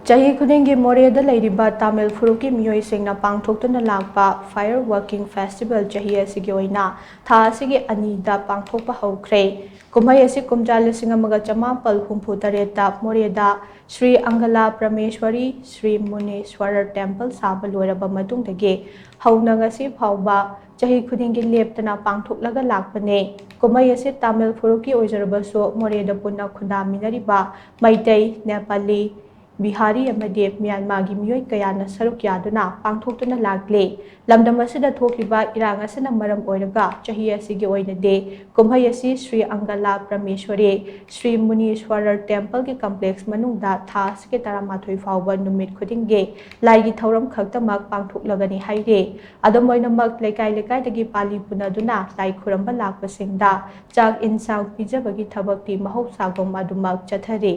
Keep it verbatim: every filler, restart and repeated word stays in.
ꯆꯍꯤ ꯈꯨꯗꯤꯡꯒꯤ ꯃꯣꯔꯦꯗ ꯂꯩꯔꯤꯕ ꯇꯥꯃꯤꯜ ꯐꯨꯔꯨꯞꯀꯤ ꯃꯤꯑꯣꯏꯁꯤꯡꯅ ꯄꯥꯡꯊꯣꯛꯇꯨꯅ ꯂꯥꯛꯄ Fire Working Festival ꯆꯍꯤ ꯑꯁꯤꯒꯤ ꯑꯣꯏꯅ ꯊꯥ ꯑꯁꯤꯒꯤ ꯑꯅꯤꯗ ꯄꯥꯡꯊꯣꯛꯄ ꯍꯧꯈ꯭ꯔꯦ꯫ ꯀꯨꯝꯍꯩ ꯑꯁꯤ ꯀꯨꯝꯖꯥ ꯂꯤꯁꯤꯡ ꯑꯃꯒ ꯆꯃꯥꯄꯜ ꯍꯨꯝꯐꯨ ꯇꯔꯦꯠꯇ ꯃꯣꯔꯦꯗ ꯁ꯭ꯔꯤ ꯑꯪꯒꯂꯥ ꯄ꯭ꯔꯃꯦꯁ꯭ꯋꯔꯤ ꯁ꯭ꯔꯤ ꯃꯨꯅꯤꯁ꯭ꯋꯔ ꯇꯦꯝꯄꯜ ꯁꯥꯕ ꯂꯣꯏꯔꯕ ꯃꯇꯨꯡꯗꯒꯤ ꯍꯧꯅ ꯉꯁꯤ ꯐꯥꯎꯕ ꯆꯍꯤ ꯈꯨꯗꯤꯡꯒꯤ ꯂꯦꯞꯇꯅ ꯄꯥꯡꯊꯣꯛꯂꯒ ꯂꯥꯛꯄꯅꯦ꯫ ꯀꯨꯝꯍꯩ ꯑꯁꯤ ꯇꯥꯃꯤꯜ ꯐꯨꯔꯨꯞꯀꯤ ꯑꯣꯏꯖꯔꯕꯁꯨ ꯃꯣꯔꯦꯗ ꯄꯨꯟꯅ ꯈꯨꯟꯗꯥꯃꯤꯟꯅꯔꯤꯕ ꯃꯩꯇꯩ, ꯅꯦꯄꯥꯂꯤ, ꯕꯤꯍꯥꯔꯤ ꯑꯃꯗꯤ ꯃ꯭ꯌꯥꯟꯃꯥꯔꯒꯤ ꯃꯤꯑꯣꯏ ꯀꯌꯥꯅ ꯁꯔꯨꯛ ꯌꯥꯗꯨꯅ ꯄꯥꯡꯊꯣꯛꯇꯨꯅ ꯂꯥꯛꯂꯤ꯫ ꯂꯝꯗꯝ ꯑꯁꯤꯗ ꯊꯣꯛꯂꯤꯕ ꯏꯔꯥꯡ ꯑꯁꯤꯅ ꯃꯔꯝ ꯑꯣꯏꯔꯒ ꯆꯍꯤ ꯑꯁꯤꯒꯤ ꯑꯣꯏꯅꯗꯤ ꯀꯨꯝꯍꯩ ꯑꯁꯤ ꯁ꯭ꯔꯤ ꯑꯪꯒꯂꯥ ꯄ꯭ꯔꯃꯦꯁ꯭ꯋꯔꯤ ꯁ꯭ꯔꯤ ꯃꯨꯅꯤꯁ꯭ꯋꯔ ꯇꯦꯝꯄꯜꯒꯤ ꯀꯝꯄ꯭ꯂꯦꯛꯁ ꯃꯅꯨꯡꯗ ꯊꯥ ꯑꯁꯤꯒꯤ ꯇꯔꯥꯃꯥꯊꯣꯏ ꯐꯥꯎꯕ ꯅꯨꯃꯤꯠ ꯈꯨꯗꯤꯡꯒꯤ ꯂꯥꯏꯒꯤ ꯊꯧꯔꯝ ꯈꯛꯇꯃꯛ ꯄꯥꯡꯊꯣꯛꯂꯒꯅꯤ ꯍꯥꯏꯔꯤ꯫ ꯑꯗꯨꯝ ꯑꯣꯏꯅꯃꯛ ꯂꯩꯀꯥꯏ ꯂꯩꯀꯥꯏꯗꯒꯤ ꯄꯥꯂꯤ ꯄꯨꯅꯗꯨꯅ ꯂꯥꯏ ꯈꯨꯔꯝꯕ ꯂꯥꯛꯄꯁꯤꯡꯗ ꯆꯥꯛ ꯏꯟꯁꯥꯡ ꯄꯤꯖꯕꯒꯤ ꯊꯕꯛꯇꯤ ꯃꯍꯧꯁꯥꯒꯨꯝ ꯑꯗꯨꯃꯛ ꯆꯠꯊꯔꯤ꯫